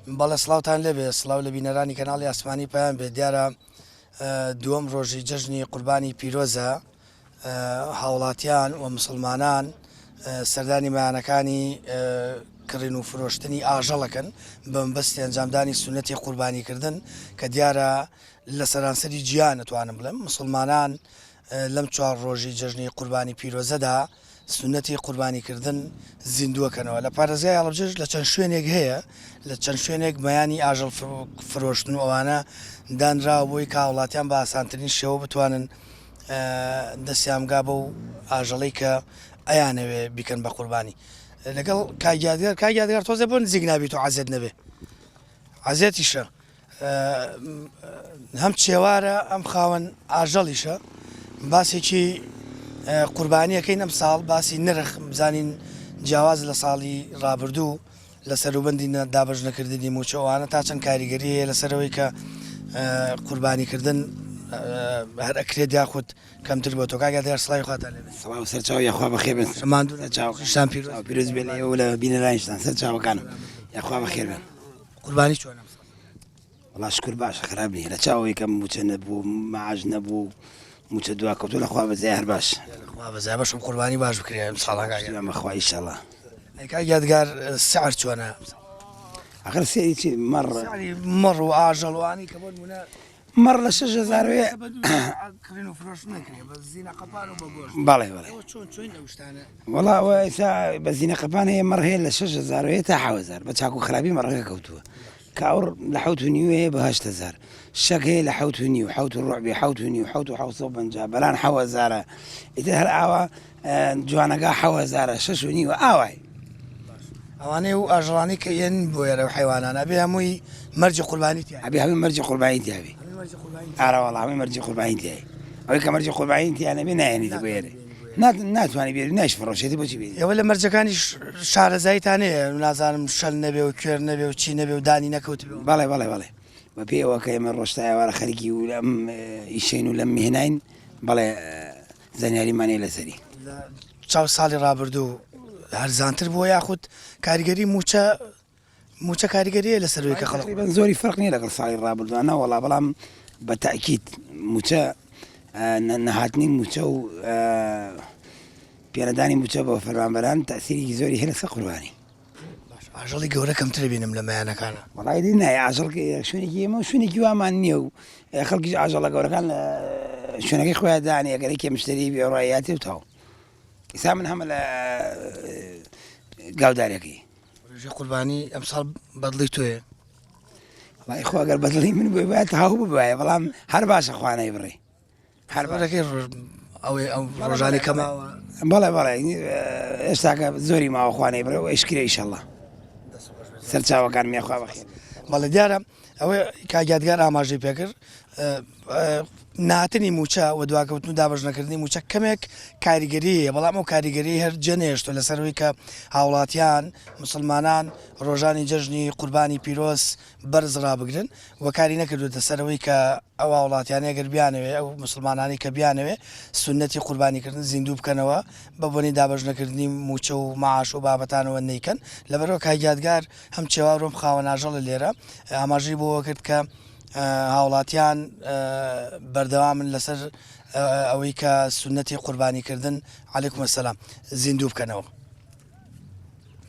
بەڵێ سڵاوتان لێبێ سڵاو لە بینەرانی کەناڵی ئاسمانی پەیام بێت دیارە دووەم ڕۆژی جەژنی قوربانی پیرۆزە هاوڵاتیان و مسلمانان سەردانی مەیانەکانی کڕین و فرۆشتنی ئاژەڵەکەن بە مەبەستی ئەنجامدانی سونەتی قوربانیکردن کە دیارە لە سەرانسەری جیهان ئەتوانم بڵێم مسلمانان لەم چوار ڕۆژی جەژنی قوربانی پیرۆزەدا سوننەتی قوربانیکردن زیندووەکەنەوە. لە پارێزگای هەڵەبجەش لە چەند شوێنێک هەیە، لە چەند شوێنێک مەیانی ئاژەڵ فرۆشتن و ئەوانە دانراوە بۆی کە هاوڵاتیان بە ئاسانترین شێوە بتوانن دەستیان بگا بەو ئاژەڵەی کە ئەیانەوێ بیکەن بە قوربانی. لەگەڵ کاک یادگار، کاک یادگار تۆزێ بۆ نزیک نابیت و عەزێت نەبێ؟ عەزێتیشە. هەم چێوارە ئەم خاوەن ئاژەڵیشە باسێکی قوربانیەکەین ئەم ساڵ باسی نرخ بزانین جیاواز لە ساڵی ڕابردوو لە سەروبندی دابش نەکردنی موچەوانە تا چەند کاریگەری هەیە لەسەرەوەی کە قوربانیکردن هەر ئەکرێت یاخود کەمتر بۆ تۆ کاک یادگار سڵاوی خواتان لێ بێت. سڵاو سەرچاو یاخوا بەخێر بێن ماندوو چاو شتان پیرۆز پیرۆز بێ لە ئێوە لە بینەرانیشتان سەرچاوەکانم یاخوا بەخێر بێن. قوربانی چۆنە ئەمساڵ؟ وەڵا شکور باشە خراپ نییە لە چاو ئەوەی کە مووچە نەبوو مەعاش نەبوو مووچە دواکەوتوو لە خوا بەزای هەر باش. لە خوا بەزای بەشم قوربانی باش بکرێ ئەم ساڵان کاک یادگار. بەخوا ئیشەڵا. ئەی کاک یادگار سعر چۆنە ئەمساڵ؟ ئەخر سعری چی مەڕ؟ سعری مەڕ و ئاژەڵ و ئانی کە بۆ نموونە مەڕ لە 6000 وێ کڕین و فرۆشتن نەکرێ بە زینە قەپان و بە گۆشت. بەڵێ بەڵێ. ئێوە چۆن چۆین ئەو شتانە؟ وەڵا ئەوە ئێستا بە زینە قەپان هەیە مەڕ هەیە لە 6000 هەیە تا 7000 بە چاک و خراپی مەڕەکە کەوتووە. کاوڕ لە حەوت و نیو هەیە بە 8000 شەک هەیە لە حەوت و نیو حەوت و ڕوعبی حەوت و نیو حەوت و حەوت سەد و پەنجا بەران حەوت هەزارە ئیتر هەر ئاوا جوانەگا حەوت هەزارە شەش و نیوە ئاوای. ئەوانەی و ئاژەڵانەی کە یەن بۆ ئێرە و حەیوانان ئەبێ هەمووی مەرجی قوربانی تیا ئەبێ هەمووی مەرجی قوربانی تیا بێ ئارە وەڵا هەمووی مەرجی قوربانی تیایە ئەوەی کە مەرجی قوربانی تیا نەبێ نایەنێتی بۆ ئێرە ناتوانانی بێری نایش فڕۆشێتی بۆچی بێری ئێوە لە مەرجەکانیش شارەزاییتان هەیە نازانم شەل نەبێ و کوێر نەبێ و چی نەبێ و دانی نەکەوتبێ بەڵێ بەڵێ بەڵێ بە پێی ئەوە کە ئێمە ڕۆژ تا ئێوارە خەریکی و لەم ئیشەین و لەم مهناین بەڵێ زانیاریمان هەیە لەسەری. لە چاو ساڵی ڕابردوو هەرزانتر بووە یاخود کاریگەری مووچە مووچە کاریگەری هەیە لەسەر ئەوەی کە خەڵک تەقریبەن زۆری فەرق نییە لەگەڵ ساڵی ڕابردوو نەوەڵا بەڵام بە تەئکید مووچە نەهاتنی مووچە و پێنەدانی مووچە بۆ فەرمانبەران تەئسیرێکی زۆری هەیە لەسەر قوربانی. باش ئاژەڵی گەورە کەمتر بینم لە مەیانەکانە. وەڵای دی نایە ئاژەڵ شوێنێکی ئێمە و شوێنێکی وامان نییە و خەڵکیش ئاژەڵە گەورەکان لە شوێنەکەی خۆیان دانێ ئەگەر یەکێ مشتری بێ ڕایاتی و تاو ئیسا من هەمە لە گاودارەکەی ڕێژەی قوربانی ئەمساڵ بەدڵی تۆیە وەڵای خۆ ئەگەر بەدڵی من بووی باید تەواو ببایە بەڵام هەر باشە خوانەی بڕی هەر بەرەکەی ئەوەی ئەو ڕۆژانی کە ماوە بەڵێ بەڵێ ئێستاکە زۆری ماوە خوانەی بڕێ و ئەیشکرێ ئیشەڵا سەرچاوەکان مێخوا بەخێر بەڵێ دیارە ئەوەی کاک یادگار ئاماژەی پێکرد ناتنی موچە و دواکەوتن و دابەش نەکردنی موچە کەمێک کاریگەری هەیە بەڵام ئەو کاریگەری هەر جێنێشتۆ لەسەرەوەی کە هاوڵاتیان مسلمانان ڕۆژانی جەژنی قوربانی پیرۆز بەرز ڕابگرن و کاری نەکردووەتە سەر ئەوەی کە ئەو هاوڵاتیانەی گەر بیانەوێ ئەو موسڵمانانەی کە بیانەوێ سوننەتی قوربانیکردن زیندوو بکەنەوە بە بۆنەی دابەش نەکردنی مووچە و مەعاش و بابەتانەوە نەیکەن لەبەرئەوە کاک یادگار هەم چێوار و هەم خاوەن ئاژەڵە لێرە ئاماژەی بۆوە کرد کە هاوڵاتیان بەردەوامن لەسەر ئەوەی کە سوننەتی قوربانیکردن علیکم السلام زیندوو بکەنەوە.